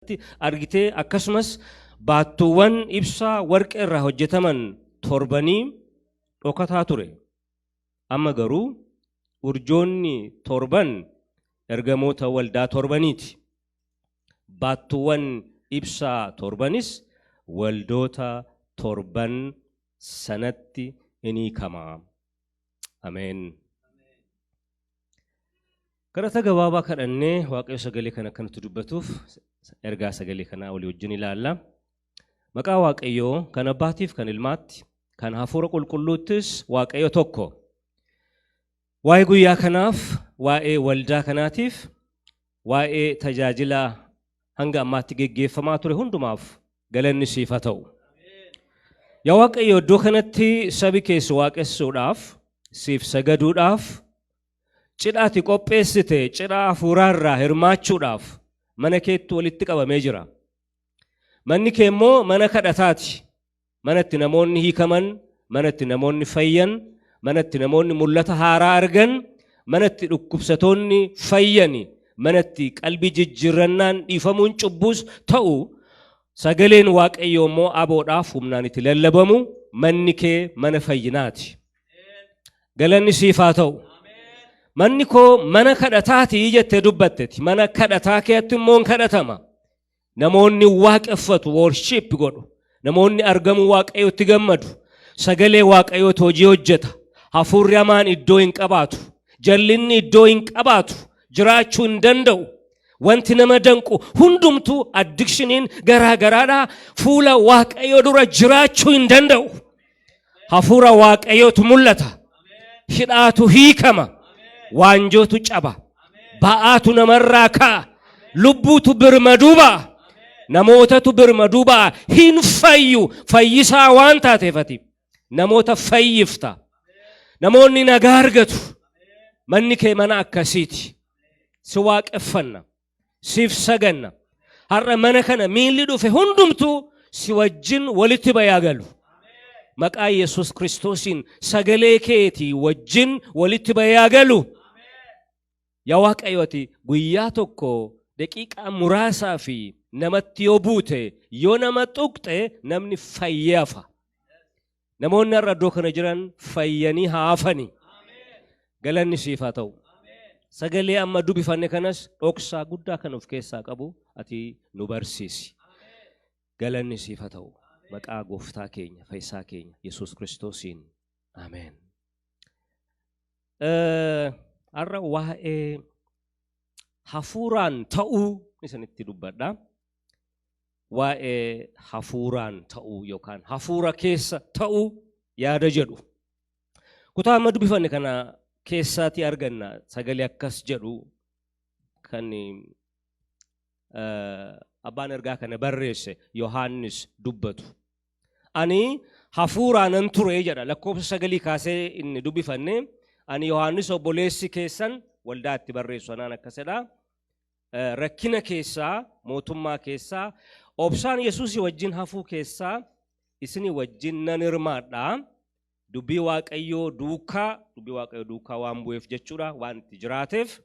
Argitee akkasumas baattuuwwan ibsaa warqee irraa hojjetaman torbanii dhokataa ture. Amma garuu urjoonni torban ergamoota waldaa torbaniiti. Baattuuwwan ibsaa torbanis waldoota torban sanatti in hiikama. Ameen. Kadhata gabaabaa kadhannee Waaqayyo sagalee kana akka nutti dubbatuuf ergaa sagalee kanaa walii wajjin ilaalla. Maqaa Waaqayyoo kan Abbaatiif kan Ilmaatti kan Hafuura Qulqulluuttis Waaqayyo tokko. Waa'ee guyyaa kanaaf, waa'ee waldaa kanaatiif, waa'ee tajaajila hanga ammaatti geggeeffamaa ture hundumaaf galanni siif haa ta'u. Yaa Waaqayyo, iddoo kanatti sabi kee si waaqessuudhaaf, siif sagaduudhaaf, cidha ati qopheessite cidha hafuuraarraa hirmaachuudhaaf mana keetti walitti qabamee jira. Manni kee immoo mana kadhataati. Mana itti namoonni hiikaman, mana itti namoonni fayyan, mana itti namoonni mul'ata haaraa argan, mana itti dhukkubsatoonni fayyani, mana itti qalbii jijjiirrannaan dhiifamuun cubbuus ta'u, sagaleen Waaqayyoo immoo aboodhaaf humnaan itti lallabamu, manni kee mana fayyinaati. Galanni siif haa ta'u. Manni koo mana kadhataati jettee dubbatteti. Mana kadhataa keetti immoo hin kadhatama. Namoonni waaqeffatu, worship godhu. Namoonni argamuu Waaqayyootti gammadu. Sagalee Waaqayyootu hojii hojjeta. Hafuurri hamaan iddoo hin qabaatu. Jallinni iddoo hin qabaatu. Jiraachuu hin danda'u. Wanti nama danqu hundumtuu, addictioniin garaa garaadhaa, fuula Waaqayyoo dura jiraachuu hin danda'u. Hafuura Waaqayyootu mul'ata. Hidhaatu hiikama. Waanjootu caba. Ba'aatu namarraa ka'a. Lubbuutu birmaduu ba'a. Namootatu birmaduu ba'a. Hin fayyu. Fayyisaa waan taateef ati namoota fayyifta. Namoonni nagaa argatu. Manni kee mana akkasiiti. Si waaqeffanna. Siif saganna. Har'a mana kana miilli dhufe hundumtuu si wajjin walitti bayaa galu. Maqaa Yesuus Kiristoosiin sagalee keetii wajjin walitti bayaa galu. Yaa Waaqayyo, ati guyyaa tokko daqiiqaa muraasaa fi namatti yoo buute, yoo nama tuqxe, namni fayyee hafa. Namoonni har'a iddoo kana jiran fayyanii haa hafani. Galanni siif haa ta'u. Sagalee amma dubbifanne kanas dhoksaa guddaa kan of keessaa qabu ati nu barsiisi. Galanni siif haa ta'u. Maqaa Gooftaa keenya, Fayyisaa keenya Yesuus Kiristoosiin. Ameen. Har'a waa'ee hafuuraan ta'uu isinitti dubbadha. Waa'ee hafuuraan ta'uu yookaan hafuura keessa ta'uu yaada jedhu. Kutaa amma dubbifanne kana keessaatii arganna sagalee akkas jedhu kan abbaan ergaa kana barreesse Yohaannis dubbatu. "Ani hafuuraanan ture" jedha, lakkoofsa 9 kaasee inni dubbifanne. "Ani Yohaannis obboleessi keessan" waldaa itti barreessu sanaan akkasidha. "Rakkina keessaa, mootummaa keessaa, obsaan Yesuusii wajjin hafuu keessaa isinii wajjin nan hirmaadha. Dubbii Waaqayyoo duukaa, dubbii Waaqayyoo duukaa waan bu'eef jechuudha, waan itti jiraateef.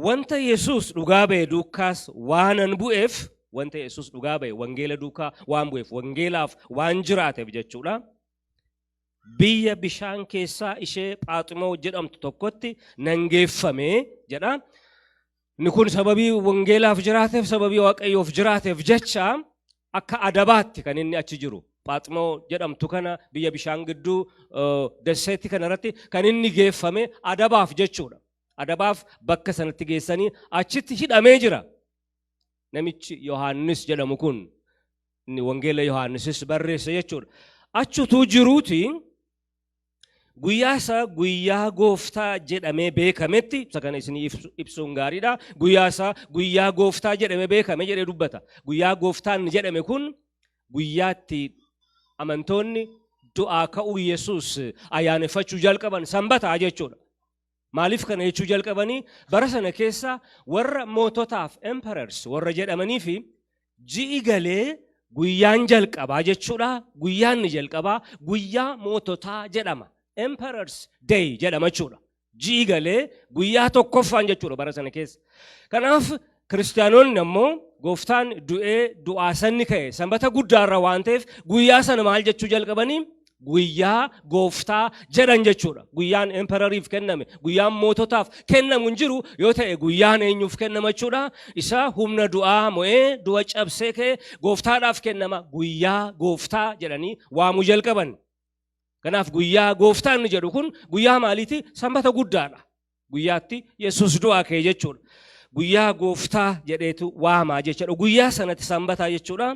Wanta Yesuus dhugaa ba'e duukaas waanan bu'eef, wanta Yesuus dhugaa ba'e, wangeela duukaa waan bu'eef, wangeelaaf waan jiraateef jechuudha. Biyya bishaan keessaa ishee Phaaximoo jedhamtu tokkotti nan geeffame" jedha. Inni kun sababii wangeelaaf jiraateef, sababii Waaqayyoof jiraateef jecha akka adabaatti kan inni achi jiru. Phaaximoo jedhamtu kana, biyya bishaan gidduu desseetti kana irratti kan inni geeffame adabaaf jechuudha. Adabaaf bakka sanatti geessanii achitti hidhamee jira. Namichi Yohaannis jedhamu kun inni wangeela Yohaannisis barreesse jechuudha. Achutuu jiruuti guyyaa isaa guyyaa Gooftaa jedhamee beekametti, isa kana isinii ibsuun gaariidha. Guyyaa isaa guyyaa Gooftaa jedhamee beekame jedhee dubbata. Guyyaa Gooftaan jedhame kun guyyaatti amantoonni du'aa ka'uu Yesuus ayyaaneffachuu jalqaban, sanbataa jechuudha. Maaliif kana jechuu jalqabanii? Bara sana keessa warra moototaaf, emperors warra jedhamanii fi ji'i galee guyyaan jalqabaa jechuudha. Guyyaan ni jalqabaa guyyaa moototaa jedhama. Emperors Day jedhama jechuudha. Ji'i galee guyyaa tokkoffaan jechuudha bara sana keessa. Kanaaf kiristaanonni ammoo Gooftaan du'ee du'aa sanni ka'e sanbata guddaarra waan ta'eef, guyyaa sana maal jechuu jalqabanii? Guyyaa Gooftaa jedhan jechuudha. Guyyaan emperoriif kenname, guyyaan moototaaf kennamu hin jiru yoo ta'e, guyyaan eenyuuf kennama jechuudha? Isa humna du'aa mo'ee du'a cabsee ka'e Gooftaadhaaf kennama. Guyyaa Gooftaa jedhanii waamuu jalqaban. Kanaaf guyyaa Gooftaa inni jedhu kun guyyaa maaliiti? Sanbata guddaadha. Guyyaatti Yesuus du'aa ka'e jechuudha. Guyyaa Gooftaa jedheetu waamaa jechuudha. Guyyaa sanatti sanbataa jechuudha.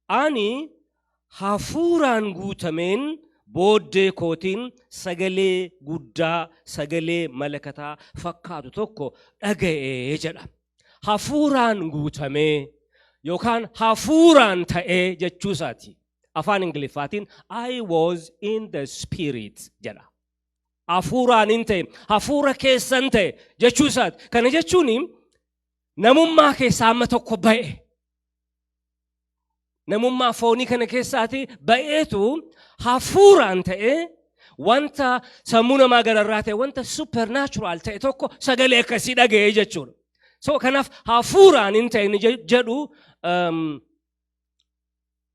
Ani hafuuraan guutameen booddee kootiin sagalee guddaa sagalee malakataa fakkaatu tokko dhaga'ee jedha. Hafuuraan guutamee yookaan hafuuraan ta'ee jechuusaati. Afaan Ingiliffaatiin "I was in the spirit" jedha. Hafuuraan hin ta'e, hafuura keessan ta'e jechuusaati. Kana jechuun namummaa keessaa amma tokko ba'e. Namummaa foonii kana keessaati ba'eetu hafuuraan ta'ee wanta sammuu namaa gararraa ta'e, wanta supernatural ta'e tokko, sagalee akkasii dhaga'ee jechuudha. So kanaaf hafuuraan hin ta'e jedhu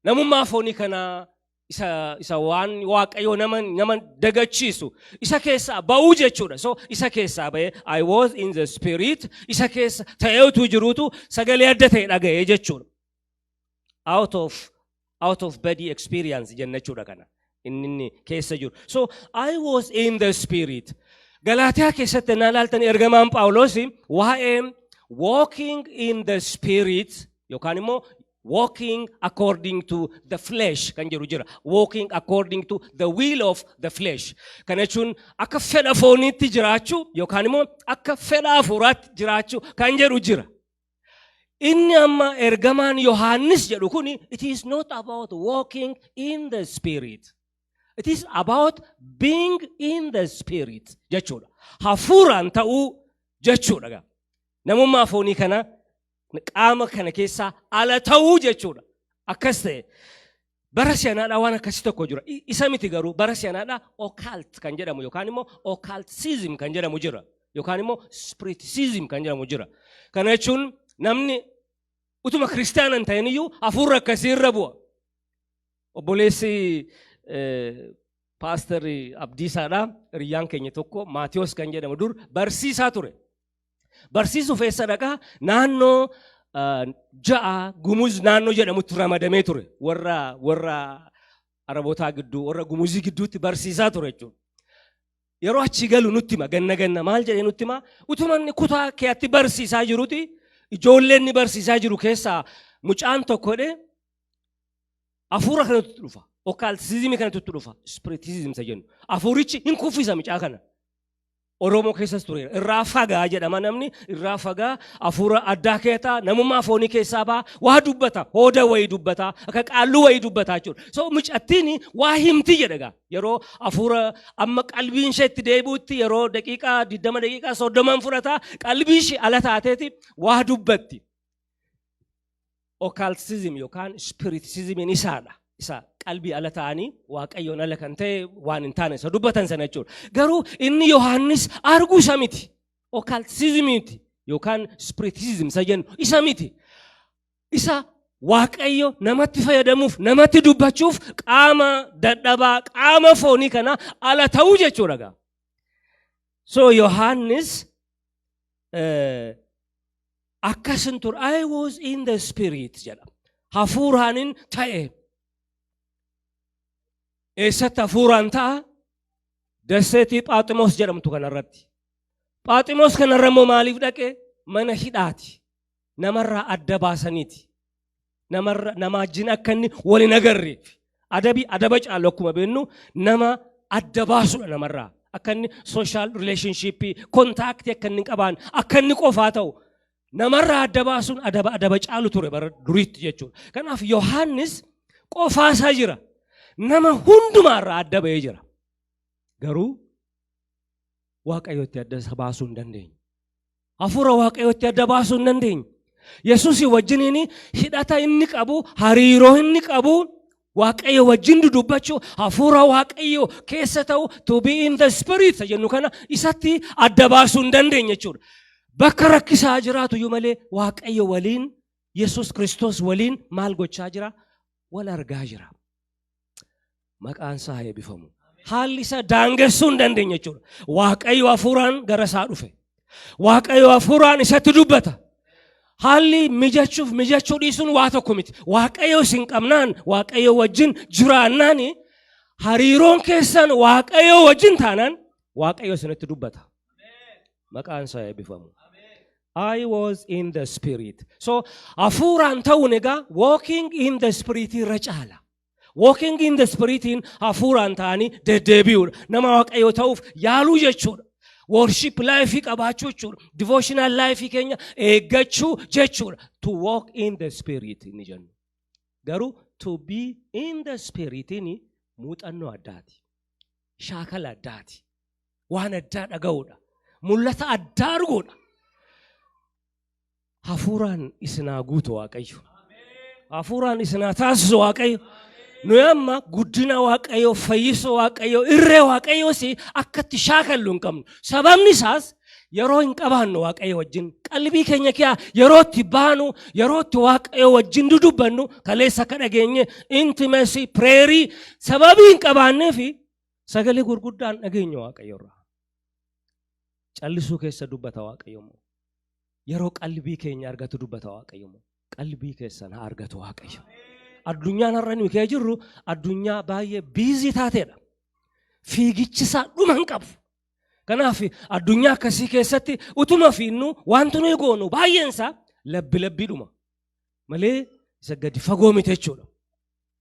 namummaa foonii kana isa waan Waaqayyoo nama dagachiisu isa keessaa ba'uu jechuudha. So isa keessaa ba'ee, I was in the spirit, isa keessa ta'ee utuu jiruutu sagalee adda ta'e dhaga'ee jechuudha. Out of body experience jenna jechuudha kana. Inni keessa jiru. So I was in the spirit. Galaatiyaa keessatti naa ilaaltan, ergamaan Phaawulos waa'ee walking in the spirit yookaan immoo walking according to the flesh kan jedhu jira. Walking according to the will of the flesh. Kana jechuun akka fedha fooniitti jiraachuu yookaan immoo akka fedha hafuuraatti jiraachuu kan jedhu jira. Inni amma ergamaan Yohaannis jedhu kuni, it is not about walking in the spirit. It is about being in the spirit jechuudha. Hafuuraan ta'uu jechuudha. Namummaa foonii kana, qaama kana keessaa ala ta'uu jechuudha. Akkas ta'e. Bara si'anaadhaa waan akkasii tokko jira. Isa miti garuu, bara si'anaadhaa occult kan jedhamu yookaan immoo occultism kan jedhamu jira. Yookaan immoo spiritism kan jedhamu jira. Kana jechuun namni utuma kiristaana hin ta'in iyyuu hafuurri akkasii irra bu'a. Obboleessi Paaster Abdiisaadha. Hiriyyaan keenya tokko Maatiyos kan jedhamu dur barsiisaa ture. Barsiisuuf eessa dhaqaa? Naannoo ja'a Gumuz naannoo jedhamutti ramadamee ture. Warra Arabootaa gidduu, warra Gumuzii gidduutti barsiisaa ture jechuudha. Yeroo achi galu nutti hima, ganna ganna maal jedhee nutti hima? Utuma inni kutaa keetti barsiisaa jiruti, ijoolleen inni barsiisaa jiru keessaa mucaan tokko jedhee hafuura kanatu dhufa. Occultismii kanatu dhufa. Spiritism isa jennu. Hafuurichi hin kuffisa mucaa kana. Oromoo keessas tureera. Irraa fagaa jedhama namni. Irraa fagaa, hafuura addaa keetaa, namummaa foonii keessaa ba'a. Waa dubbata. Hooda wayii dubbata. Akka qaalluu wayii dubbata jechuudha. So mucattiin waa himti jedha gaa. Yeroo hafuura amma qalbiin ishee itti deebi'utti yeroo daqiiqaa 20, daqiiqaa 30 fudhata, qalbii ishee ala taateeti waa dubbatti. Occultism yookaan spiritismiin isaadha. Isa qalbii ala ta'anii Waaqayyoon ala kan ta'e, waan hin taane isa dubbatan sana jechuudha. Garuu inni Yohaannis arguu isa miti. Occultism miti yookaan spiritism isa jennu isa miti. Isa Waaqayyo namatti fayyadamuuf, namatti dubbachuuf qaama dadhabaa, qaama foonii kana ala ta'uu jechuudha gaa. So Yohaannis akkasin ture, "I was in the spirit" jedha. Hafuuraanin ta'e. Eessatti hafuuraan ta'a? Dasseetii Phaaximoos jedhamtu kanarratti. Phaaximoos kanarra immoo maaliif dhaqe? Mana hidhaati. Namarraa adda baasaniiti. Namarra nama wajjin akka inni wal hin agarreef. Adabi adaba caalu akkuma beeknu nama adda baasudha namarraa. Akka inni social relationship, contact akka inni hin qabaanne, akka inni qofaa ta'u namarraa adda baasuun adaba caalu ture bara duriitti jechuudha. Kanaaf Yohaannis qofaasaa jira. Nama hundumaarraa adda ba'ee jira. Garuu Waaqayyotti adda isa baasuu hin dandeenye. Hafuura Waaqayyotti adda baasuu hin dandeenye. Yesuusii wajjiniin hidhata inni qabu, hariiroo inni qabu, Waaqayyo wajjin dudubbachuu, hafuura Waaqayyo keessa ta'u, to be in the spirit jennu kana isatti adda baasuu hin dandeenye jechuudha. Bakka rakkisaa jiraatu iyyuu malee, Waaqayyo waliin, Yesus Kiristoos waliin maal gochaa jira? Wal argaa jira. Maqaan isaa haa eebbifamu. Haalli isaa daangessuu hin dandeenye jechuudha. Waaqayyo hafuuraan gara isaa dhufe. Waaqayyo hafuuraan isatti dubbata. Haalli mijachuuf mijachuu dhiisuun waa tokko miti. Waaqayyo isin qabnaan, Waaqayyo wajjin jiraannaan, hariiroon keessan Waaqayyo wajjin taanaan, Waaqayyo isinitti dubbata. Maqaan isaa eebbifamu. I was in the spirit. So hafuuraan ta'uun egaa walking in the spirit irra caala. Walking in the spiritiin hafuuraan ta'anii deddeebi'uudha. Nama Waaqayyoo ta'uuf yaaluu jechuudha. Worship life qabaachuu jechuudha. Devotional life keenya eeggachuu jechuudha. To walk in the spirit inni jennu. Garuu to be in the spirit inni muuxannoo addaati. Shaakala addaati. Waan addaa dhaga'uudha. Mul'ata addaa arguudha. Hafuuraan isinaa guutu Waaqayyo. Hafuuraan isinaa taasisu Waaqayyo. Nuyi amma guddina Waaqayyoo, fayyisuu Waaqayyoo, irree Waaqayyoos akka itti shaakallu hin qabnu. Sababni isaas yeroo hin qabaannu Waaqayyo wajjin. Qalbii keenya kiyaa yeroo itti baanu, yeroo itti Waaqayyo wajjin dudubbannu, kaleessa akka dhageenye intimacy prayer sababii hin qabaanneef sagalee gurguddaan dhageenye Waaqayyo irraa. Callisuu keessa dubbata Waaqayyo immoo. Yeroo qalbii keenya argatu dubbata Waaqayyo immoo. Qalbii keessan haa argatu Waaqayyo. Addunyaan har'a nuyi kee jirru addunyaa baay'ee busy taateedha. Fiigichisaa dhuma hin qabu. Kanaaf addunyaa akkasii keessatti utuma fiinnu wanti nuyi goonu baay'een isaa labbi labbiidhuma. Malee isa gadi fagoo miti jechuudha.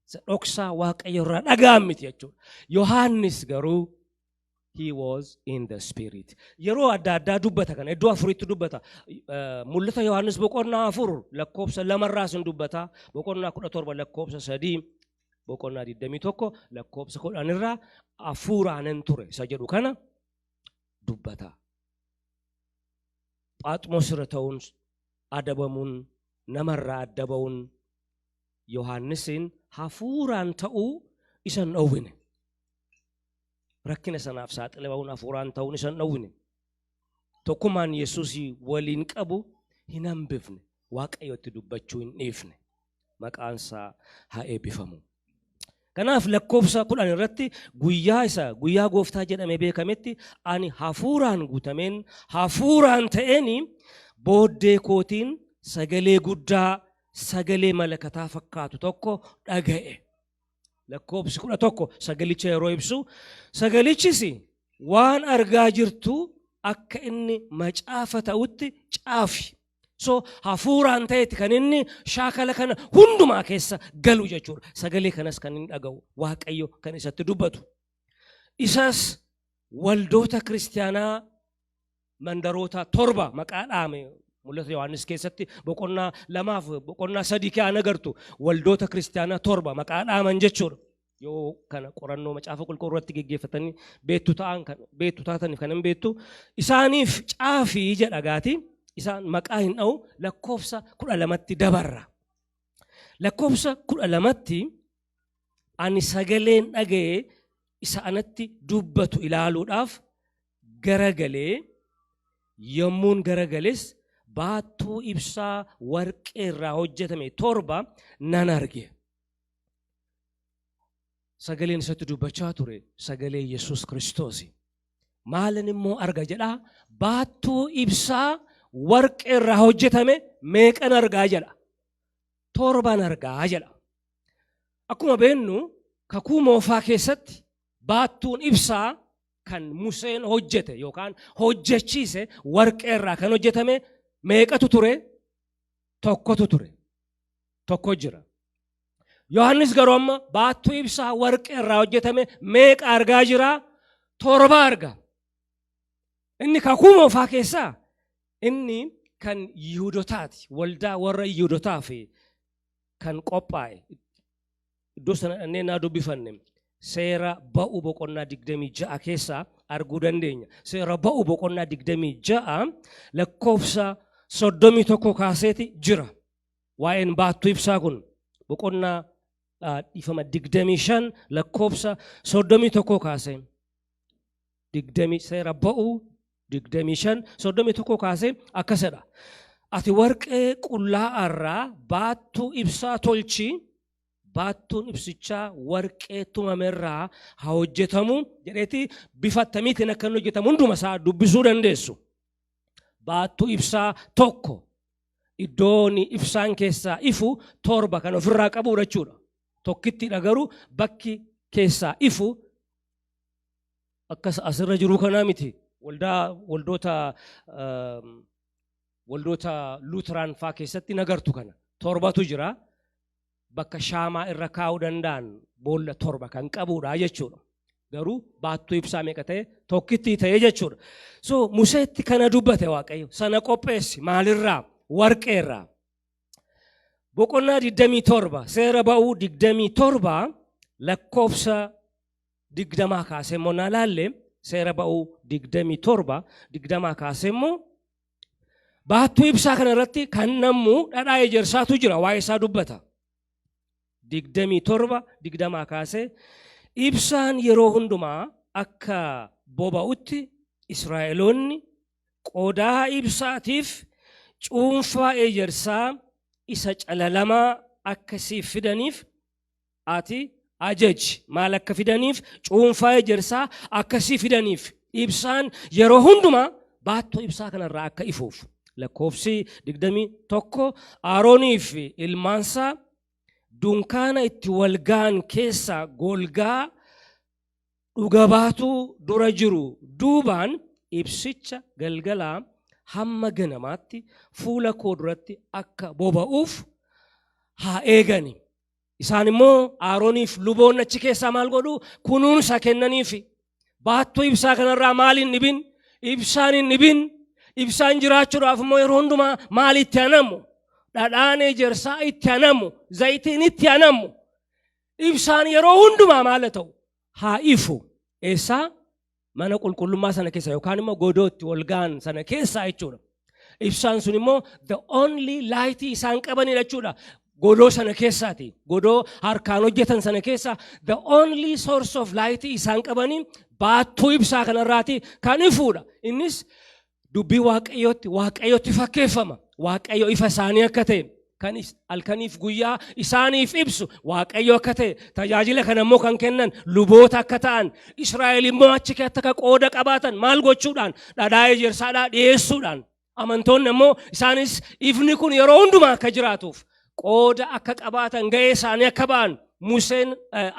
Isa dhoksaa Waaqayyo irraa dhaga'an miti jechuudha. Yohaannis garuu he was in the spirit. Yeroo adda addaa dubbata kana, iddoo afuritti dubbata. Mul'ata Yohaannis boqonnaa 4 lakkoofsa 2rraa sun dubbata. Boqonnaa 17 lakkoofsa 3, boqonnaa 21 lakkoofsa 10rraa hafuuraanan ture isa jedhu kana dubbata. Phaaxmos irra ta'uun, adabamuun, namarraa adda ba'uun Yohaannisiin hafuuraan ta'uu isa hin dhowwine. Rakkina sanaaf saaxila ba'uun hafuuraan ta'uun isa hin dhowwine. Tokkummaan Yesuus waliin qabu hin hambifne. Waaqayyotti dubbachuu hin dhiifne. Maqaan isaa haa eebbifamu. Kanaaf lakkoofsa 10 irratti guyyaa isa guyyaa gooftaa jedhamee beekametti ani hafuuraan guutameen, hafuuraan ta'een, booddee kootiin sagalee guddaa sagalee malakataa fakkaatu tokko dhaga'e. Lakkoofsi 11 sagalicha yeroo ibsu, sagalichis waan argaa jirtu akka inni macaafa ta'utti caafi. So hafuuraan ta'etti kan inni shaakala kana hundumaa keessa galu jechuudha. Sagalee kanas kan inni dhaga'u, Waaqayyo kan isatti dubbatu. Isas waldoota kiristaanaa mandaroota torba maqaa dhaame Mul'ata Yohaannis keessatti boqonnaa 2f boqonnaa 3 keessa agartu, waldoota kiristaanaa torba maqaa dhaaman jechuudha. Yoo kana qorannoo Macaafa Qulqulluu irratti geggeeffatanii beektu ta'an, kan beektu taataniif kan hin beektu, isaaniif caafii jedha gaati. Isaan maqaa hin dha'u, lakkoofsa 12tti dabarra. Lakkoofsa 12tti ani sagaleen dhaga'e isa anatti dubbatu ilaaluudhaaf garagalee, yommuun garagales baattuu ibsaa warqee irraa hojjetame torba nan arge. Sagaleen isatti dubbachaa ture sagalee Yesuus Kiristoosi. Maalin immoo arga jedhaa? Baattuu ibsaa warqee irraa hojjetame meeqan argaa jedha? Torban argaa jedha. Akkuma beennu, Kakuu Moofaa keessatti baattuun ibsaa kan Museen hojjete yookaan hojjechiise warqee irraa kan hojjetame meeqatu ture? Tokkotu ture. Tokko jira. Yohaannis garuu amma baattuu ibsaa warqee irraa hojjetame meeqa argaa jira? Torba arga. Inni Kakuu Moofaa keessaa inni kan Yihudotaati. Waldaa warra Yihudotaa fi kan qophaa'e. Iddoo sana dhannee naa dubbifanne, Seera Ba'u boqonnaa 26 keessaa arguu dandeenya. Seera Ba'u boqonnaa 26 lakkoofsa 31 kaaseeti jira. Waa'een baattuu ibsaa kun boqonnaa, dhiifama, 25 lakkoofsa 31 kaasee. Digdamii Seera Ba'u 25 31 kaasee akkasidha. Ati warqee qullaa'aarraa baattuu ibsaa tolchi, baattuun ibsichaa warqee tumamerraa haa hojjetamu jedheeti bifa attamiitiin akka inni hojjetamu hunduma isaa dubbisuu dandeessu. Baattuu ibsaa tokko iddoon ibsaan keessaa ifu torba kan ofirraa qabu jechuudha. Tokkittidha, garuu bakki keessaa ifu akkas asirra jiru kanaa miti. Waldaa waldoota Luuteraan faa keessatti nagartu kana. Torbatu jira. Bakka shaamaa irra kaa'uu danda'an boolla torba kan qabudha jechuudha. Garuu baattuu ibsaa meeqa ta'e? Tokkittii ta'e jechuudha. So Museetti kana dubbate Waaqayyo. Sana qopheessi. Maalirraa? Warqeerraa. Boqonnaa 27, Seera Ba'uu 27, lakkoofsa 20 kaasee immoo naa laalle. Seera Ba'uu 27 20 kaasee immoo baattuu ibsaa kana irratti kan nammu dhadhaa ejersaatu jira, waa'ee isaa dubbata. 27 20 kaasee, ibsaan yeroo hundumaa akka boba'utti Israa'eloonni qodaa ibsaatiif cuunfaa ejersaa isa calalamaa akka siif fidaniif ati ajaji. Maal akka fidaniif? Cuunfaa ejersaa akka siif fidaniif, ibsaan yeroo hundumaa baattuu ibsaa kanarraa akka ifuuf. Lakkoofsi 21, Aaroonii fi ilmaansaa dunkaana itti walga'an keessaa golgaa dhuga baatuu dura jiru duubaan ibsicha galgalaa hamma ganamaatti fuula koo duratti akka boba'uuf haa eegani. Isaan immoo Aarooniif luboonni achi keessaa maal godhu? Kunuunsa kennaniifi. Baattuu ibsaa kanarraa maal hin dhibin? Ibsaan hin dhibin. Ibsaan jiraachuudhaaf immoo yeroo hundumaa maal itti anamu? Dhadhaan ejersaa itti anamu. Zayitiin itti anamu. Ibsaan yeroo hundumaa maal haa ta'u? Haa ifu. Eessaa? Mana qulqullummaa sana keessa yookaan immoo godootti wal ga'an sana keessaa jechuudha. Ibsaan sun immoo the only light isaan qabanidha jechuudha. Godoo sana keessaati. Godoo harkaan hojjetan sana keessa the only source of light isaan qabanii baattuu ibsaa kanarraati kan ifuudha. Innis dubbii Waaqayyootti fakkeeffama. Waaqayyo ifa isaanii akka ta'e, kan halkaniif guyyaa isaaniif ibsu Waaqayyo akka ta'e, tajaajila kana immoo kan kennan luboota akka ta'an, Israa'el immoo achi keessatti akka qooda qabaatan maal gochuudhaan? Dhadhaa ejersaadhaa dhiyeessuudhaan, amantoonni immoo isaanis ifni kun yeroo hundumaa akka jiraatuuf qooda akka qabaatan, ga'ee isaanii akka ba'an, Museen,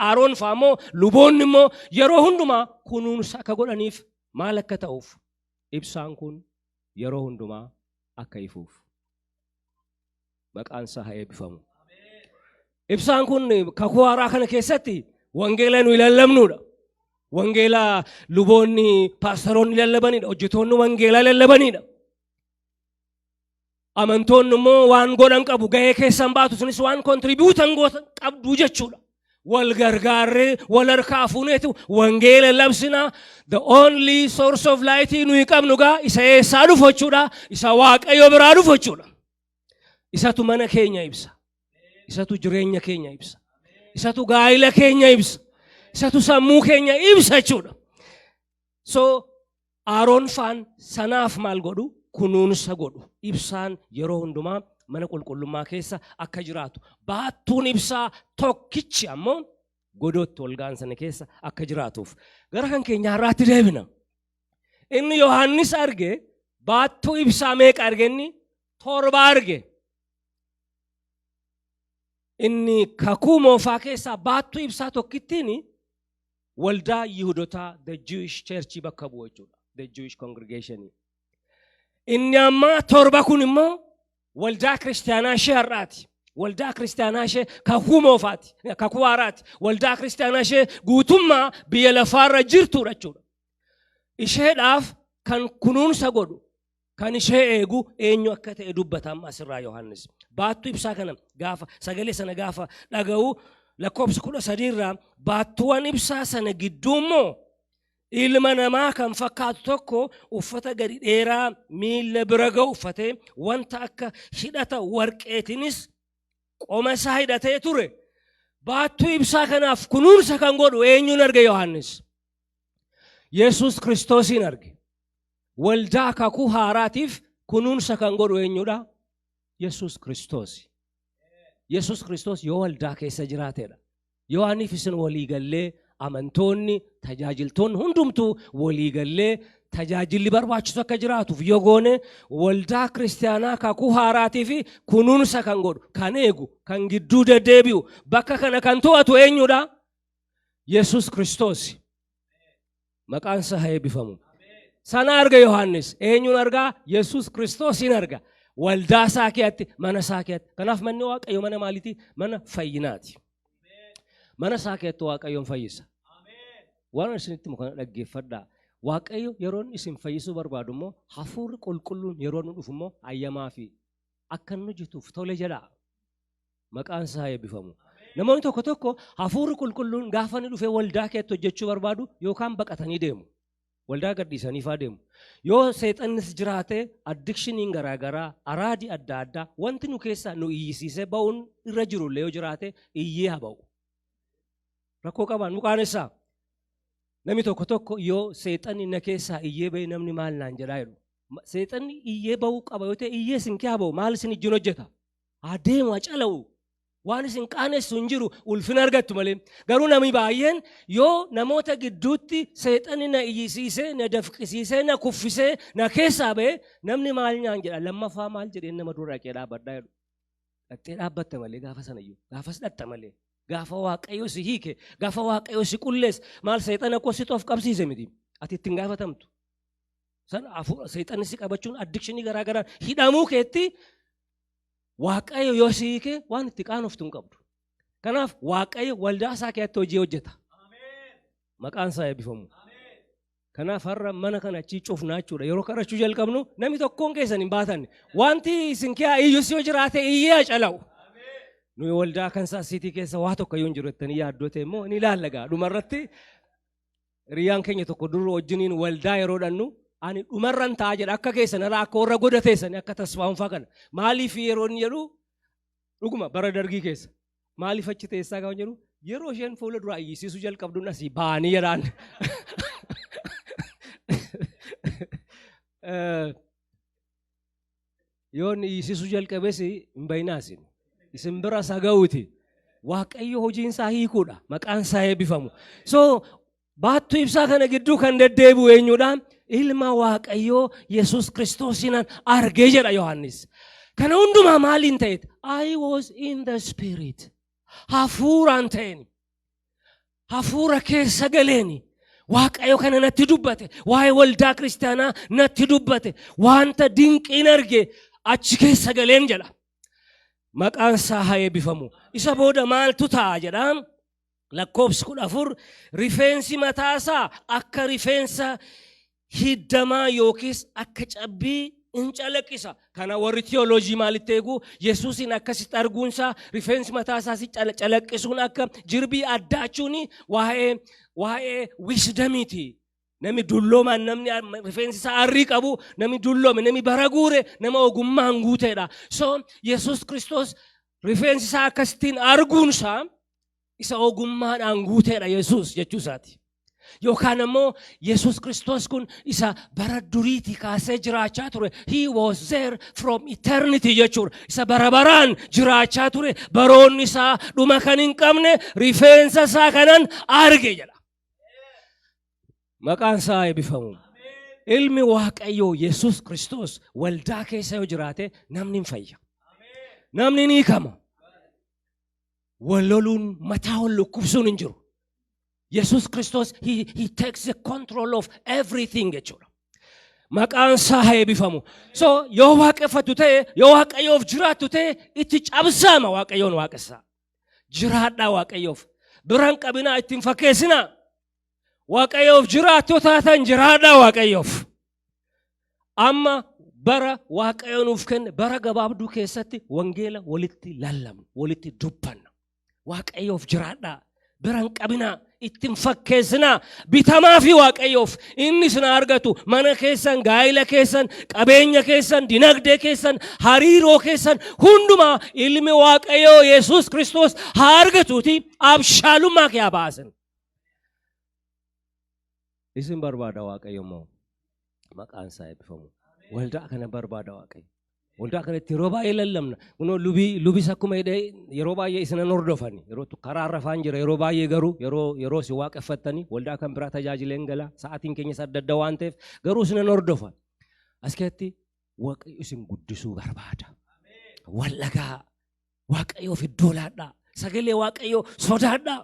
Aaroon fa'aa immoo, luboonni immoo yeroo hundumaa kunuunsa akka godhaniif, maal akka ta'uuf? Ibsaan kun yeroo hundumaa akka ifuuf. Maqaan isaa haa eebbifamu. Ibsaan kun kakuu haaraa kana keessatti wangeela nuyi lallabnudha. Wangeela luboonni, paastaroonni lallabanidha. Hojjetoonni wangeelaa lallabanidha. Amantoonni immoo waan godhan qabu, gahee keessan baatu, sunis waan contribute gootan qabdu jechuudha. Wal gargaarree wal harkaa fuuneetu wangeela labsinaa. The only source of light nuyi qabnu gaa isa eessaa dhufu jechuudha? Isa Waaqayyo biraa dhufu jechuudha. Isatu mana keenya ibsa. Isatu jireenya keenya ibsa. Isatu gaa'ila keenya ibsa. Isatu sammuu keenya ibsa jechuudha. So Aaroon faan sanaaf maal godhu? Kunuunsa godhu. Ibsaan yeroo hundumaa mana qulqullummaa keessa akka jiraatu. Baattuun ibsaa tokkichi ammoo godootti ol ga'an sana keessa akka jiraatuuf. Gara kan keenya har'aatti deebina. Inni Yohaannis arge baattuu ibsaa meeqa arge inni? Torba arge. Inni kakuu moofaa keessaa baattuu ibsaa tokkittiin waldaa Yihudotaa, the Jewish Church, bakka bu'u jechuudha. The Jewish Congregation. Inni ammaa torba kun immoo waldaa kiristaanaa ishee har'aati. Waldaa kiristaanaa ishee kakuu moofaati. Kakuu haaraati. Waldaa kiristaanaa ishee guutummaa biyya lafaarra jirtudha jechuudha. Isheedhaaf kan kunuunsa godhu, kan ishee eegu eenyu akka ta'e dubbata amma asirraa Yohaannis. Baattuu ibsaa kana gaafa sagalee sana gaafa dhaga'u, lakkoofsa 13 irraa, baattuuwwan ibsaa sana gidduu immoo ilma namaa kan fakkaatu tokko uffata gadi dheeraa miilla bira ga'u uffatee, wanta akka hidhata warqeetinis qoma isaa hidhatee ture. Baattuu ibsaa kanaaf kunuunsa kan godhu eenyuun arge Yohaannis? Yesuus Kiristoosiin arge. Waldaa kakuu haaraatiif kunuunsa kan godhu eenyudha? Yesuus Kiristoos. Yesuus Kiristoos yoo waldaa keessa jiraateedha. Yoo aniif isin walii gallee, amantoonni, tajaajiltoonni hundumtuu walii gallee, tajaajilli barbaachisu akka jiraatuuf yoo goone, waldaa kiristaanaa kakuu haaraatii fi kunuunsa kan godhu, kan eegu, kan gidduu deddeebi'u, bakka kana kan to'atu eenyudha? Yesuus Kiristoos. Maqaan isaa haa eebbifamu. Sana arga Yohaannis. Eenyuun argaa? Yesuus Kiristoosiin arga. Waldaa isaa keessatti, mana isaa keessatti. Kanaaf manni Waaqayyo mana maaliiti? Mana fayyinaati. Mana isaa keessatti Waaqayyoon fayyisa. Waan isinitti himu kana dhaggeeffadhaa. Waaqayyo yeroo inni isin fayyisuu barbaadu immoo, hafuurri qulqulluun yeroo nu dhufu immoo, ayyamaa fi akka inni hojjetuuf tole jedhaa. Maqaan isaa haa eebbifamu. Namoonni tokko tokko hafuurri qulqulluun gaafa inni dhufee waldaa keessatti hojjechuu barbaadu yookaan baqatanii deemu. Waldaa gadhiisanii faa deemu. Yoo seexannis jiraate, addictioniin garaagaraa, araadii adda addaa, wanti nu keessaa nu iyyisiisee ba'uun irra jirullee yoo jiraate, iyyee haa ba'u. Rakkoo qabaan nu qaanessaa. Namni tokko tokko yoo seexanni na keessaa iyyee ba'e namni maal naan jedhaa jedhu. Seexanni iyyee ba'uu qaba yoo ta'e, iyyee isin kee haa ba'u, maal isin ijjiin hojjeta? Haa deemu, haa cala'u. Waan isin qaanessu hin jiru, ulfina argattu malee. Garuu namni baay'een yoo namoota gidduutti seexanni na iyyisiisee, na dafqisiisee, na kuffisee, na keessaa ba'e namni maal naan jedha, lammaffaa maal jedheen nama dura dhaqee dhaabbadhaa jedhu. Dhaqxee dhaabbatta malee gaafa sanayyuu, gaafas dhatta malee. Gaafa Waaqayyo si hiike, gaafa Waaqayyo si qulleesse, maal seexana koo situ of qabsiise miti. Ati ittiin gaafatamtu. San seexanni si qabachuun, addictionii garaa garaan hidhamuu keetti, Waaqayyo yoo si hiike waan itti qaanoftu hin qabdu. Kanaaf Waaqayyo waldaa isaa keessatti hojii hojjeta. Maqaan isaa eebbifamu. Kanaaf har'a mana kana achii cufnaa jechuudha. Yeroo kadhachuu jalqabnu namni tokkoon keessan hin baatan. Wanti isin kee iyyus yoo jiraate, iyyee haa cala'u. Nuyi waldaa Kansas City keessa waa tokko iyyuu hin jiru jettanii yaaddoo ta'e immoo ni ilaalla gaa. Dhumarratti hiriyyaan keenya tokko dur wajjiniin waldaa yeroo dhannu, ani dhumarran ta'a jedha, akka keessan irraa, akka warra goda teessanii, akka tasfaa'umfaa kana. Maaliif yeroo inni jedhu, dhuguma bara dargii keessa maaliif achi teessaa gaafa jedhu, yeroo isheen fuula duraa iyyisiisuu jalqabduun asii ba'anii jedhaan. Yoo inni iyyisiisuu jalqabes hin bayinaa isin. Isin bira isa ga'uuti. Waaqayyo hojiin isaa hiikuudha. Maqaan isaa eebbifamu. So baattuu ibsaa kana gidduu kan deddeebi'u eenyudha? Ilma Waaqayyoo Yesuus Kiristoosiinan argee jedha Yohaannis. Kana hundumaa maaliin ta'e? I was in the spirit. Hafuuraan ta'een. Hafuura keessa galeeni. Waaqayyo kana natti dubbate. Waa'ee waldaa kiristaanaa natti dubbate. Wanta dinqiin arge achi keessa galeen jedha. Maqaan isaa haa eebbifamu. Isa booda maaltu ta'a jedha. Lakkoofsi 14, rifeensi mataasaa akka rifeensa hiddamaa yookiis akka cabbii in calaqqisa. Kana warri tiyooloojii maalitti eegu? Yesuusin akkasitti arguunsaa, rifeensi mataa isaas calaqqisuun, akka jirbii addaachuun waa'ee wisdomiiti. Namni dulloomaan, namni rifeensi isaa arrii qabu, namni dulloome, namni bara guure, nama ogummaan guuteedha. So Yesuus Kiristoos rifeensi isaa akkasittiin arguunsaa isa ogummaadhaan guuteedha Yesuus jechuu isaati. Yookaan ammoo Yesuus Kiristoos kun isa bara duriitii kaasee jiraachaa ture. He was there from eternity jechuudha. Isa bara baraan jiraachaa ture. Baroonni isaa dhuma kan hin qabne rifeensa isaa kanan arge jedha. Maqaan isaa eebbifamu. Ilmi Waaqayyoo Yesuus Kiristoos waldaa keessa yoo jiraate, namni hin fayya. Namni ni hiikama. Wal loluun, mataa wal dhukkubsuun hin jiru. Yesuus Kiristoos he takes the control of everything jechuudha. Maqaan isaa haa eebbifamu. So yoo waaqeffattu ta'e, yoo Waaqayyoof jiraattu ta'e, itti cabsaama Waaqayyoon waaqessaa. Jiraadhaa Waaqayyoof. Biraan qabinaa, ittiin fakkeessinaa. Waaqayyoof jiraattu taatan, jiraadhaa Waaqayyoof. Amma bara Waaqayyo nuuf kenne, bara gabaabduu keessatti wangeela walitti lallabna, walitti dubbanna. Waaqayyoof jiraadhaa. Biraan qabinaa, ittiin fakkeessinaa, bitamaa fi Waaqayyoof inni isin argatu mana keessan, gaa'ila keessan, qabeenya keessan, dinagdee keessan, hariiroo keessan hundumaa ilmi Waaqayyoo Yesuus Kiristoos haa argatuuti abshaalummaa kee haa baasan. Isin barbaada Waaqayyo immoo. Maqaan isaa eebbifamu. Waldaa kana barbaada Waaqayyo. Waldaa kanatti yeroo baay'ee lallabna. Kunoo lubii lubis akkuma jedhee yeroo baay'ee isinan hordofani. Yeroo karaa irra faan jira, yeroo baay'ee garuu yeroo isin waaqeffattanii waldaa kan biraa tajaajileen gala. Sa'aatiin keenyas adda adda waan ta'eef garuu isinan hordofa. As keessatti Waaqayyo isin guddisuu barbaada. Wallagaa Waaqayyoof iddoo laadhaa. Sagalee Waaqayyoo sodaadhaa.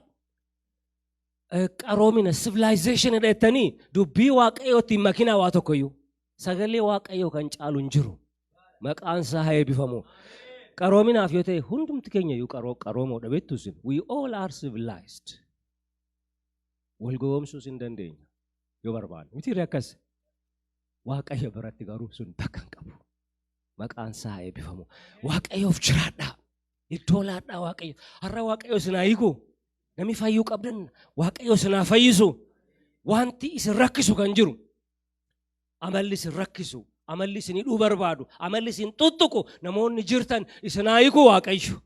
Qaroomina, civilization jettanii dubbii Waaqayyootti hin makinaa waa tokkoyyuu. Sagalee Waaqayyoo kan caalu hin jiru. Maqaan isaa haa eebbifamu. Qaroominaaf yoo ta'e hundumti keenya iyyuu qaroomoodha, beektu isin. We all are civilized. Wal gowwoomsuus hin dandeenya yoo barbaanne. Miti akkas. Waaqayyo biratti garuu sun bakka hin qabu. Maqaan isaa haa eebbifamu. Waaqayyoof jiraadhaa. Iddoo laadhaa Waaqayyo. Har'a Waaqayyo isin haa hiiku. Namni fayyuu qabdan Waaqayyo isin haa fayyisu. Wanti isin rakkisu kan jiru. Amalli isin rakkisu. Amalli isin hidhuu barbaadu. Amalli isin tuttuqu. Namoonni jirtan isin haa hiiku Waaqayyo.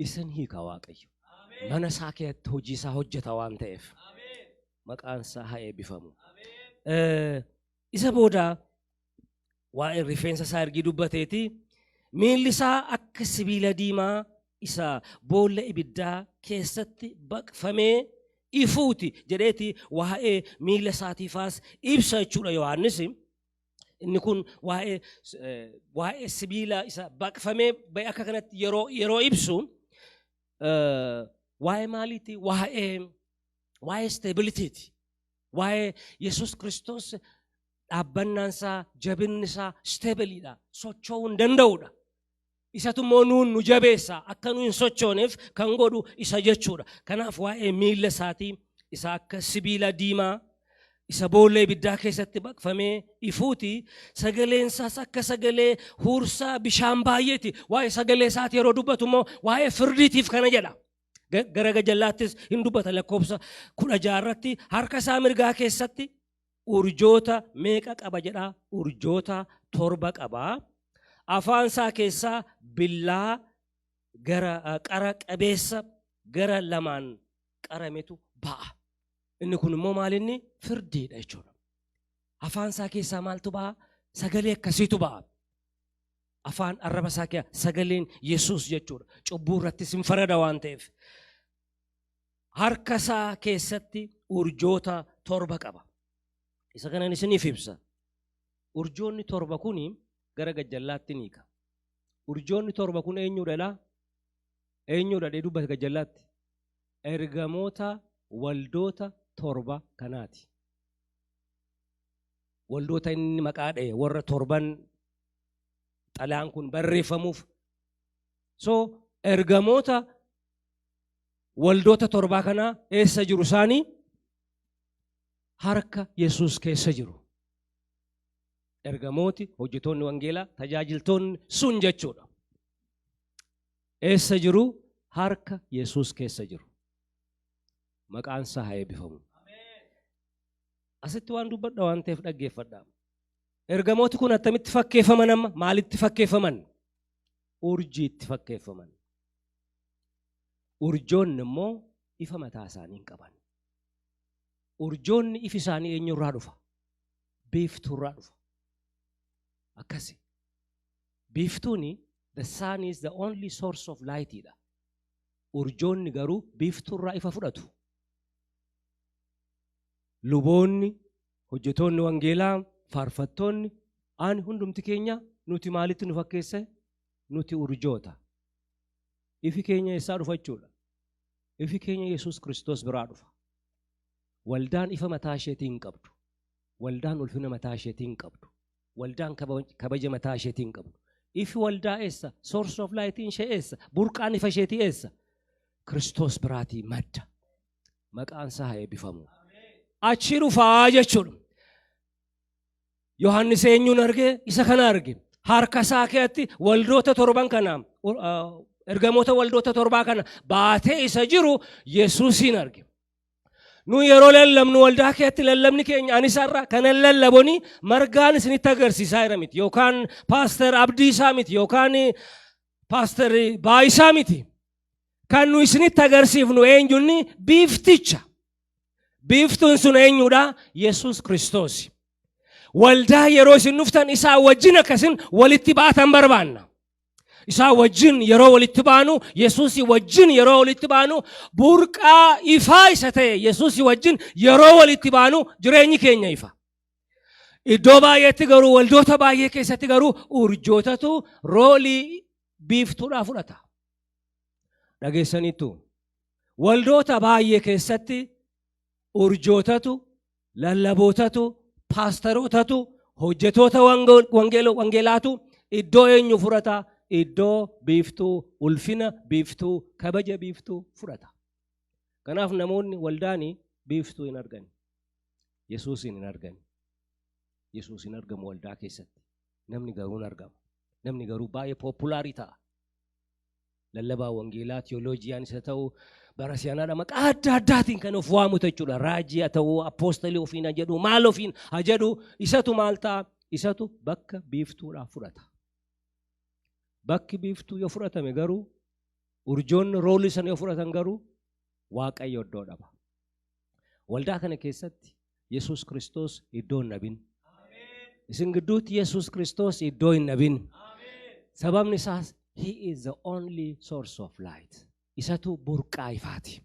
Isin hiika Waaqayyo. Mana isaa keessatti hojii isaa hojjeta waan ta'eef. Maqaan isaa haa eebbifamu. Isa booda waa'ee rifeensa isaa ergii dubbateeti, miilli isaa akka sibiila diimaa isa boolla ibiddaa keessatti baqfamee ifuuti jedheeti waa'ee miila isaatiifaas ibsa jechuudha Yohaannis. Inni kun waa'ee sibiila isa baqfamee ba'e akka kanatti yeroo ibsu waa'ee maaliiti? Waa'ee stabilityti. Waa'ee Yesuus Kiristoos dhaabbannaan isaa, jabinni isaa stableiidha. Socho'uu hin danda'udha. Isatu immoo nuun nu jabeessa, akka nu hin sochooneef kan godhu isa jechuudha. Kanaaf waa'ee miilla isaatii isa akka sibiila diimaa isa boolla ibiddaa keessatti baqfamee ifuuti. Sagaleen isaas akka sagalee huursaa bishaan baay'eeti. Waa'ee sagalee isaati yeroo dubbatu immoo waa'ee firdiitiif kana jedha. Gara gajallaattis hin dubbata, lakkoofsa 16 irratti harka isaa mirgaa keessatti urjoota meeqa qaba jedha? Urjoota torba qaba. Afaan isaa keessaa billaa gara qara qabeessa gara lamaan qarametu ba'a. Inni kun immoo maalinni? Firdiidha jechuudha. Afaan isaa keessaa maaltu ba'a? Sagalee akkasiitu ba'a. Afaan arraba isaa keessaa sagaleen Yesuus jechuudha. Cubbuu irrattis hin farada waan ta'eef. Harka isaa keessatti urjoota torba qaba. Isa kanan isiniif ibsa. Urjoonni torba kuni gara gajjallaatti ni hiika. Urjoonni torba kun eenyuudha laa? Eenyuudha dhee dubbata gajjallaatti? Ergamoota waldoota torba kanaati. Waldoota inni maqaa dha'e, warra torban xalayaan kun barreeffamuuf. So ergamoota waldoota torbaa kanaa eessa jiru isaanii? Harka Yesuus keessa jiru. Ergamooti, hojjetoonni wangeelaa, tajaajiltoonni sun jechuudha. Eessa jiru? Harka Yesuus keessa jiru. Maqaan isaa haa eebbifamu. Asitti waan dubbadha waan ta'eef dhaggeeffadha. Ergamooti kun attamitti fakkeeffaman amma? Maalitti fakkeeffaman? Urjiitti fakkeeffaman. Urjoonni immoo ifa mataa isaanii hin qaban. Urjoonni ifi isaanii eenyurraa dhufa? Biiftuurraa dhufa. Akkasi. Biiftuuni, the sun is the only source of light dha. Urjoonni garuu biiftuurraa ifa fudhatu. Luboonni, hojjetoonni wangeelaa, faarfattoonni, ani hundumti keenya nuti maalitti nu fakkeesse? Nuti urjoota. Ifi keenya eessaa dhufa jechuudha? Ifi keenya Yesuus Kiristoos biraa dhufa. Waldaan ifa mataa isheetii hin qabdu. Waldaan ulfina mataa isheetii hin qabdu. Waldaan kabaja mataa isheetii hin qabdu. Ifi waldaa eessa? Source of light ishee eessa? Burqaan ifa isheetii eessa? Kiristoos biraatii madda. Maqaan isaa haa eebbifamu. Achi dhufaa jechuudha. Yohaannis eenyuun arge? Isa kana arge. Harka isaa keessatti waldoota torban kana, ergamoota waldoota torbaa kana baatee isa jiru Yesuusiin arge. Nu yeroo lallabnu waldaa keessatti lallabni keenya ani isarra kanan lallaboni margaan isinitti agarsiisaa jira miti, yookaan paaster Abdiisaa miti, yookaan paaster Baayisaa miti. Kan nu isinitti agarsiifnu eenyunni? Biifticha. Biiftuun sun eenyudha? Yesuus Kiristoos. Waldaa yeroo isin dhuftan isaa wajjin akkasin walitti baatan barbaanna. Isaa wajjin yeroo walitti baanu, Yesuusii wajjin yeroo walitti baanu, burqaa ifaa isa ta'e Yesuusii wajjin yeroo walitti baanu jireenyi keenya ifa. Iddoo baay'eetti garuu, waldoota baay'ee keessatti garuu, urjootatu role biiftuudhaa fudhata. Dhageessaniittu, waldoota baay'ee keessatti urjootatu, lallabootatu, paastarootatu, hojjetoota wangeelaatu iddoo eenyu fudhata? Iddoo biiftuu, ulfina biiftuu, kabaja biiftuu fudhata. Kanaaf namoonni waldaanii biiftuu hin argan. Yesuusin hin argan. Yesuus hin argamu waldaa keessatti. Namni garuu hin argama. Namni garuu baay'ee popular ta'a. Lallabaa wangeelaa, theologian isa ta'u, barasiyaanaadha, maqaa adda addaatiin kan of waamu jechuudha. Raajii haa ta'u, apostle ofiin haa jedhu, maal ofiin haa jedhu, isatu maal ta'a? Isatu bakka biiftuudhaa fudhata. Bakki biiftuu yoo fudhatame garuu, urjoonni role sana yoo fudhatan garuu, Waaqayyo iddoo dhaba. Waldaa kana keessatti Yesuus Kiristoos iddoo hin dhabin. Isin gidduutti Yesuus Kiristoos iddoo hin dhabin. Sababni isaas, He is the only source of light. Isatu burqaa ifaati.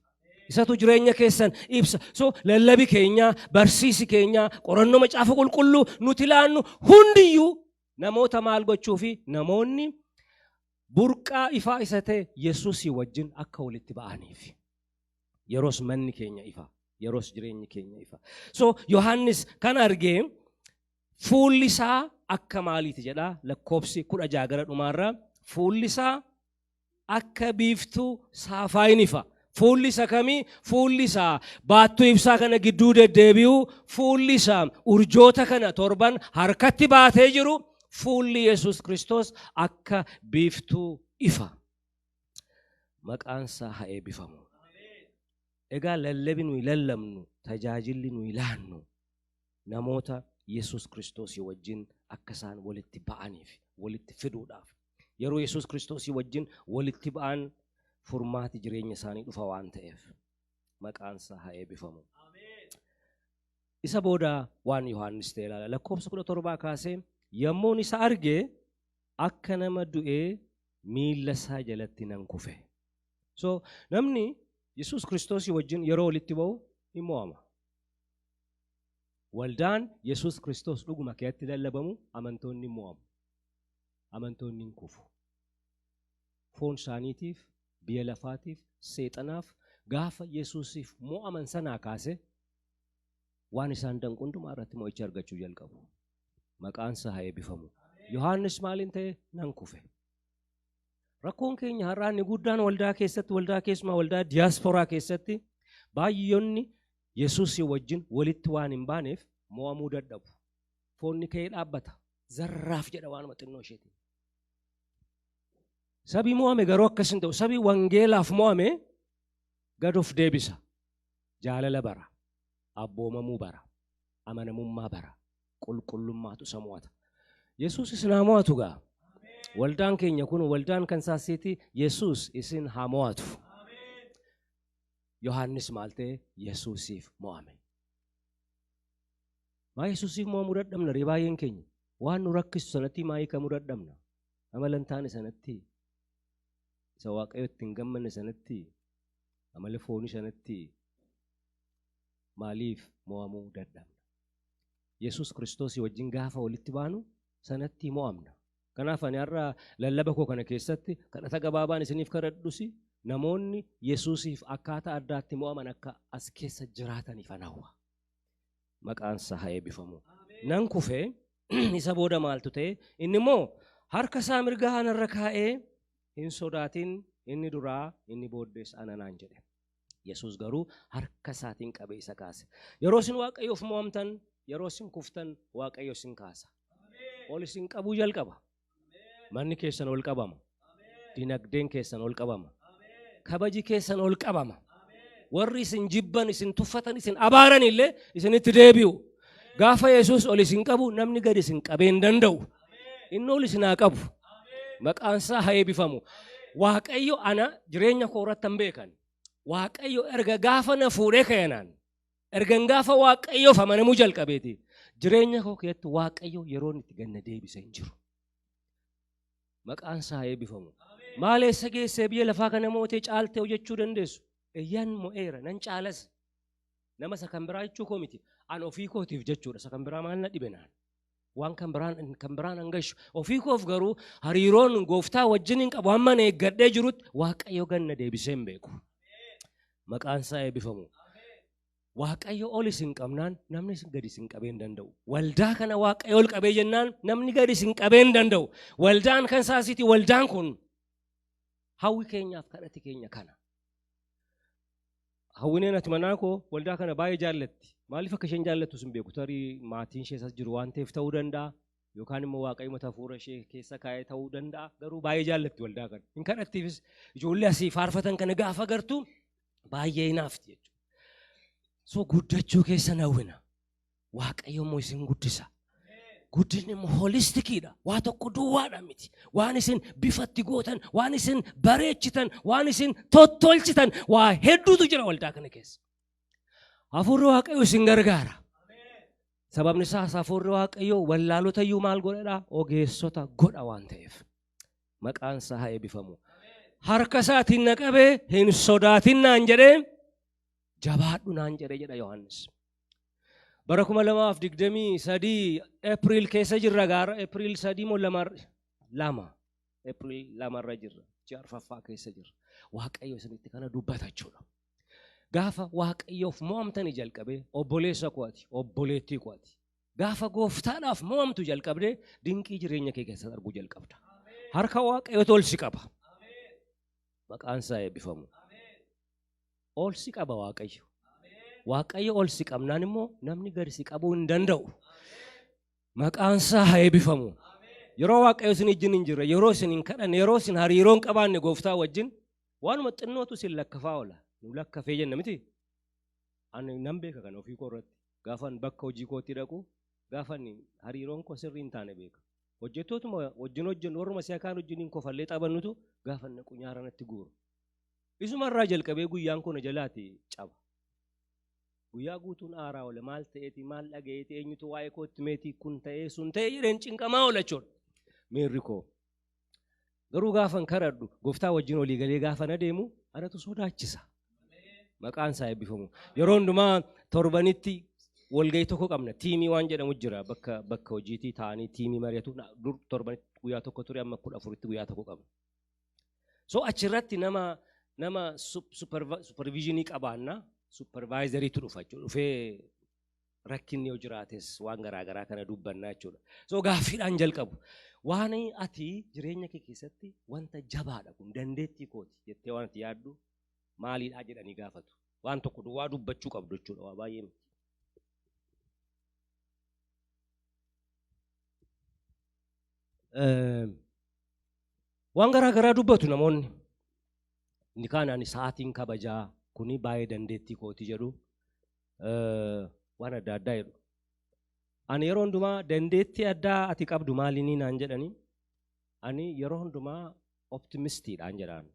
Isatu jireenya keessan ibsa. So lallabi keenya, barsiisi keenya, qorannoo Macaafa Qulqulluu nuti laannu hundiyyuu namoota maal gochuu fi namoonni burqaa ifaa isa ta'e Yesuusii wajjin akka walitti ba'aniif. Yeroos manni keenya ifa. Yeroos jireenyi keenya ifa. So Yohaannis kan argee fuulli isaa akka maaliiti jedhaa? Lakkoobsi 16 gara dhumaarraa, fuulli isaa akka biiftuu saafaayin ifa. Fuulli isa kamii? Fuulli isaa baattuu ibsaa kana gidduu deddeebi'u, fuulli isaa urjoota kana torban harkatti baatee jiru, fuulli Yesuus Kiristoos akka biiftuu ifa. Maqaan isaa haa eebbifamu. Egaa lallabi nuyi lallabnu, tajaajilli nuyi laannu namoota Yesuus Kiristoosii wajjin akka isaan walitti ba'aniif, walitti fiduudhaaf. Yeroo Yesuus Kiristoosii wajjin walitti ba'an furmaati jireenya isaanii dhufa waan ta'eef, maqaan isaa haa eebbifamu. Isa booda waan Yohaannis ta'e ilaala. Lakkoofsa 17 kaasee, yommuun isa arge akka nama du'ee miilla isaa jalatti nan kufe. So namni Yesuus Kiristoosii wajjin yeroo walitti ba'u hin mo'ama. Waldaan Yesuus Kiristoos dhuguma keessatti lallabamu amantoonni hin mo'amu. Amantoonni hin kufu. Foon isaaniitiif, biyya lafaatiif, seexanaaf gaafa Yesuusiif mo'aman sanaa kaase waan isaan danqu hundumaa irratti mo'icha argachuu jalqabu. Maqaan isaa haa eebbifamu. Yohaannis maaliin ta'e? Nan kufe. Rakkoon keenya har'aa inni guddaan waldaa keessatti, waldaa keessumaa waldaa diyaasporaa keessatti, baay'oonni Yesuusii wajjin walitti waan hin baaneef mo'amuu dadhabu. Foonni ka'ee dhaabbata. Zarraaf jedha waanuma xinnoo isheeti. Sabii mo'ame garuu akkas hin ta'u. Sabii wangeelaaf mo'ame gad of deebisa. Jaalala bara. Abboomamuu bara. Amanamummaa bara. Qulqullummaatu isa mo'ata. Yesuus isin haa mo'atu gaa. Waldaan keenya kun waldaan kan saasiiti. Yesuus isin haa mo'atu. Yohaannis maal ta'e? Yesuusiif mo'ame. Maa Yesuusiif mo'amuu dadhabna ree baay'een keenya? Waan nu rakkisu sanatti maa hiikamuu dadhabna? Amala hin taane sanatti, isa Waaqayyo itti hin gammanne sanatti, amala foonii sanatti maaliif mo'amuu dadhabna? Yesuus Kiristoosii wajjin gaafa walitti baanu sanatti mo'amna. Kanaaf ani har'a lallaba koo kana keessatti kadhata gabaabaan isiniif kadhadhus, namoonni Yesuusiif akkaataa addaatti mo'aman akka as keessa jiraataniif an hawwa. Maqaan isaa haa eebbifamu. Nan kufee, isa booda maaltu ta'e? Inni immoo harka isaa mirgaa anarra kaa'ee, "Hin sodaatin, inni duraa inni booddees ana" naan jedhe. Yesuus garuu harka isaatiin qabee isa kaase. Yeroo isin Waaqayyoof mo'amtan, yeroo isin kuftan Waaqayyo isin kaasa. Ol isin qabuu jalqaba. Manni keessan ol qabama. Dinagdeen keessan ol qabama. Kabaji keessan ol qabama. Warri isin jibban, isin tuffatan, isin abaaran illee isinitti deebi'u. Gaafa Yesuus ol isin qabu namni gadi isin qabee hin danda'u. Inni ol isin haa qabu. Maqaan isaa haa eebbifamu. Waaqayyo ana jireenya koo irratti hin beekan. Waaqayyo erga gaafa na fuudhee ka'enaan, ergan gaafa Waaqayyoof amanamuu jalqabeeti. Jireenya koo keessatti Waaqayyo yeroo inni itti ganna deebise hin jiru. Maqaan isaa haa eebbifamu. Maal eessa geessee biyya lafaa kana mootee caaltee hojjechuu dandeessu? Eeyyaan mo'eera, nan caalas. Nama isa kan biraa jechuu koo miti. An ofii kootiif jechuudha. Isa kan biraa maal na dhibe naan? Waan kan biraan hangashu. Ofii koof garuu hariiroon gooftaa wajjin hin qabu hamma na eeggadhee jirutti Waaqayyo ganna deebisee hin beeku. Maqaan isaa eebbifamu. Waaqayyo ol isin qabnaan namni gadi isin qabee hin danda'u. Waldaa kana Waaqayyo ol qabee jennaan namni gadi isin qabee hin danda'u. Waldaan kan saasiti, waldaan kun hawwi keenyaaf kadhati keenya kana. Hawwineen ati manaa koo waldaa kana baay'ee jaallatti. Maaliif akka isheen jaallattu sin beeku. Tarii maatiin ishee as jiru waan ta'eef ta'uu danda'a. Yookaan immoo Waaqayyo mata hafuura ishee keessa kaa'ee ta'uu danda'a. Garuu baay'ee jaallatti waldaa kana. Hin kadhattiifis, ijoollee asii faarfatan kana gaafa agartu baay'ee hinaafti jechuudha. So guddachuu keessa hawwina. Waaqayyo immoo isin guddisa. Guddinni immoo holisticiidha. Waa tokko duwwaadha miti. Waan isin bifatti gootan, waan isin bareechitan, waan isin tottolchitan waa hedduutu jira waldaa kana keessa. Hafuurri Waaqayyo isin gargaara. Sababni isaas hafuurri Waaqayyo wallaalota iyyuu maal godhadha? Ogeessota godha waan ta'eef. Maqaan isaa haa eebbifamu. Harka isaatiin na qabee, "Hin sodaatin" naan jedhee, "Jabaadhu" naan jedhee jedha Yohaannis. Bara 2023 April keessa jirra, gaara April 3 moo 2, 2, April 2rra jirra. Ji'a arfaffaa keessa jirra. Waaqayyo isinitti kana dubbata jechuudha. Gaafa Waaqayyoof mo'amtanii jalqabee, obboleessa kooti, obboleettii kooti. Gaafa gooftaadhaaf mo'amtu jalqabdee dinqii jireenya kee keessatti arguu jalqabda. Harka Waaqayyootu ol si qaba. Maqaan isaa eebbifamu. Ol si qaba Waaqayyo. Waaqayyo ol si qabnaan immoo namni gadi si qabuu hin danda'u. Maqaan isaa haa eebbifamu. Yeroo Waaqayyo isin wajjin hin jirre, yeroo isin hin kadhanne, yeroo isin hariiroo hin qabaanne gooftaa wajjin, waanuma xinnootu isin lakkafaa oola. Nu lakkafee jenna miti. Ani nan beeka kana ofii koo irratti. Gaafan bakka hojii kootti dhaqu, gaafan hariiroon koo sirrii hin taane beeka. Hojjettootuma wajjin hojjennu, warruma si'a kaan wajjin kofallee taphannutu gaafa naqu nyaara natti guuru. Isuma irraa jalqabee guyyaan kun jalaati caba. Guyyaa guutuun aaraa oola, maal ta'eeti, maal dhagayeeti, eenyutu waa'ee kootti meetii, kun ta'ee sun ta'ee jedheen cinqamaa oola jechuudha. Miirri koo. Garuu gaafan kadhadhu, gooftaa wajjin olii galee gaafa na deemu, anatu sodaachisa. Maqaan isaa eebbifamu. Yeroo hundumaa torbanitti walgahii tokko qabna. Teamii waan jedhamu jira, bakka bakka hojiitii taa'anii teamii mari'atu. Dur torbanitti guyyaa tokko ture, amma 14tti guyyaa tokko qabna. So achirratti nama supervisionii qabaanna, supervisoriitu dhufa jechuudha. Dhufee rakkinni yoo jiraates waan garaagaraa kana dubbannaa jechuudha. So gaaffiidhaan jalqabu. Waan ati jireenya kee keessatti wanta jabaadha, kun dandeettii kooti jettee waan ati yaaddu maaliidha jedhanii gaafatu. Waan tokko duwwaa dubbachuu qabdu jechuudha, waa baay'ee miti. Waan garaa garaa dubbatu namoonni. Inni kaan ani sa'aatiin kabajaa, kuni baay'ee dandeettii kooti jedhu, waan adda addaa jedhu. Ani yeroo hundumaa dandeettii addaa ati qabdu maalinii naan jedhanii, ani yeroo hundumaa optimistiidhaan jedhaan.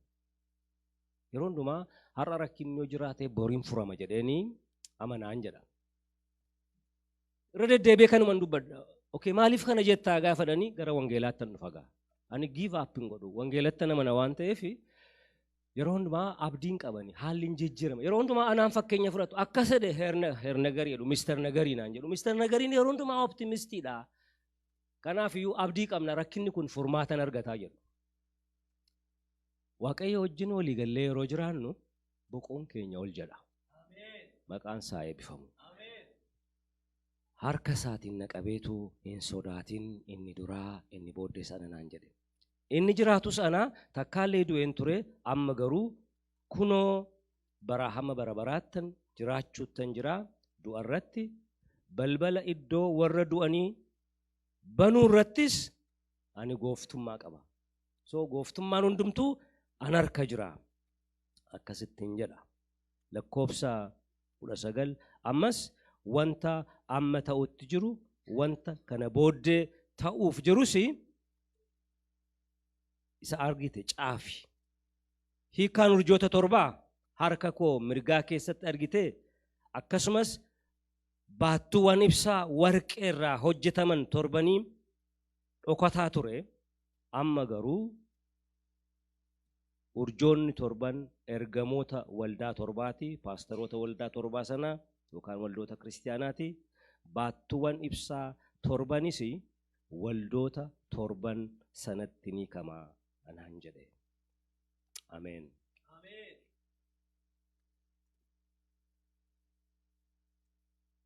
Yeroo hundumaa har'a rakkinni yoo jiraate boriin furama jedheenii amanaan jedha. Irra deddeebi'ee kanuman dubbadha. Okay, maaliif kana jettaa gaafadhanii gara wangeelaatti dhufa gaa. Ani give up hin godhu. Wangeelatti amana waan ta'eef yeroo hundumaa abdiin qabani, haalli hin jijjiirama. Yeroo hundumaa anaan fakkeenya fudhatu. Akkas jedhe Herr Nagarii jedhu, Mister Nagarii naan jedhu. Mister Nagariin yeroo hundumaa optimistiidha. Kanaaf iyyuu abdii qabna, rakkinni kun furmaatan argataa jedhu. Waaqayyo wajjin walii gallee yeroo jiraannu boqoon keenya ol jedha. Maqaan isaa eebbifamu. Harka isaatiin na qabeetu, "Hin sodaatin, inni duraa inni booddee sana" naan jedhe. Inni jiraatus ana, takkaallee du'een ture, amma garuu kunoo bara hamma bara baraattan jiraachuuttan jira, du'a irratti balbala iddoo warra du'anii banuu irrattis ani gooftummaa qaba. So gooftummaan hundumtuu an harka jira. Akkasittiin jedha. Lakkoofsa 19, ammas wanta amma ta'utti jiru, wanta kana booddee ta'uuf jirus isa argite caafi. Hiikkaan urjoota torbaa harka koo mirgaa keessatti argite, akkasumas Baattuuwwan ibsaa warqee irraa hojjetaman torbanii dhokataa ture. Amma garuu urjoonni torban ergamoota waldaa torbaati, paasteroota waldaa torbaa sanaa yookaan waldoota kiristiyaanaati. Baattuuwwan ibsaa torbanis waldoota torban sanatti ni kamaa anaan jedhe. Ameen.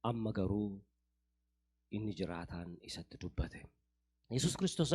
Amma garuu inni jiraataan isatti dubbate. Yesus Kiristoos